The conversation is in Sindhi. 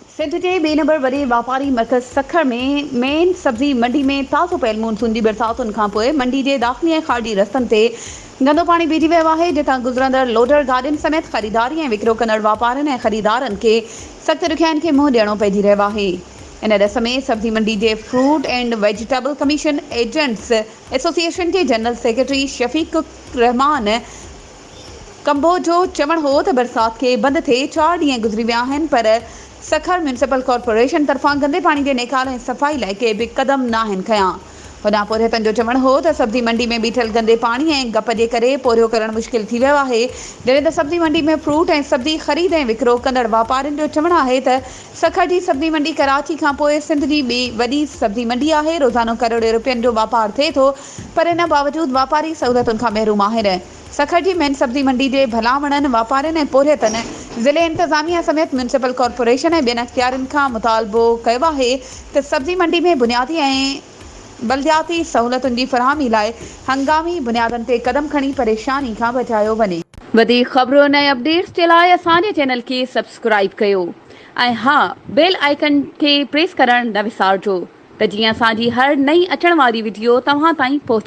سنڌ جي ٻئي نمبر وڏي واپاري مرڪز سکر ۾ مين سبزي منڊي ۾ تازو پيل مونسون جي برساتن کانپوء منڊي جي داخلي ۽ خارجي رستن تي گندو پاڻي بيهجي ويو آهي، جتان گذرندڙ لوڊر گاڏين سميت خريداري ۽ وڪرو ڪندڙ واپارين ۽ خريدارن کي سخت ڏکيائين کي منهن ڏيڻو پئجي رهيو آهي. ان ڏس ۾ سبزي منڊي جي fruit and vegetable commission agents association جي جنرل سيڪريٽري شفيق الرحمان ڪمبوه جو چوڻ هو ته برسات کي بند ٿئي چار ڏينهن گذري ويا آهن پر سکر ميونسپل ڪارپوريشن طرفان گندي پاڻي جي نيڪال ۽ صفائي لاء ڪي به قدم ناهن کنيا. هوڏانهن پورهيتن جو چوڻ هو ته سبزي منڊي ۾ بيٺل گندي پاڻي ۽ گپ جي ڪري پورهيو ڪرڻ مشڪل ٿي ويو آهي جڏهن ته سبزي منڊي ۾ فروٽ ۽ سبزي خريد ۽ وڪرو ڪندڙ واپارين جو چوڻ آهي ته سکر جي سبزي منڊي ڪراچي کانپوء سنڌ جي ٻي وڏي سبزي منڊي آهي روزانو ڪروڙين روپين جو واپار ٿئي ٿو پر ان باوجود واپاري سهولتن کان محروم آهن. سکر جي مين سبزي منڊي جي ڀلاوڻن، واپارين ۽ پورهيتن ضلعي انتظاميا سميت ميونسپل ڪارپوريشن ۽ ٻين اختيارين کان مطالبو ڪيو آهي ته سبزي منڊي ۾ بنيادي ۽ بلدياتي سهولتن جي فراهمي لاء هنگامي بنيادن تي قدم کڻي پريشاني کان بچايو وڃي. وڌيڪ خبرن ۽ اپڊيٽس جي لاء اسان جي چينل کي سبسڪرائيب ڪيو ۽ ها بيل آئيڪن کي پريس ڪرڻ نه وسارجو ته جيئن اسان جي هر نئين اچڻ واري وڊيو توهان تائين پهچي.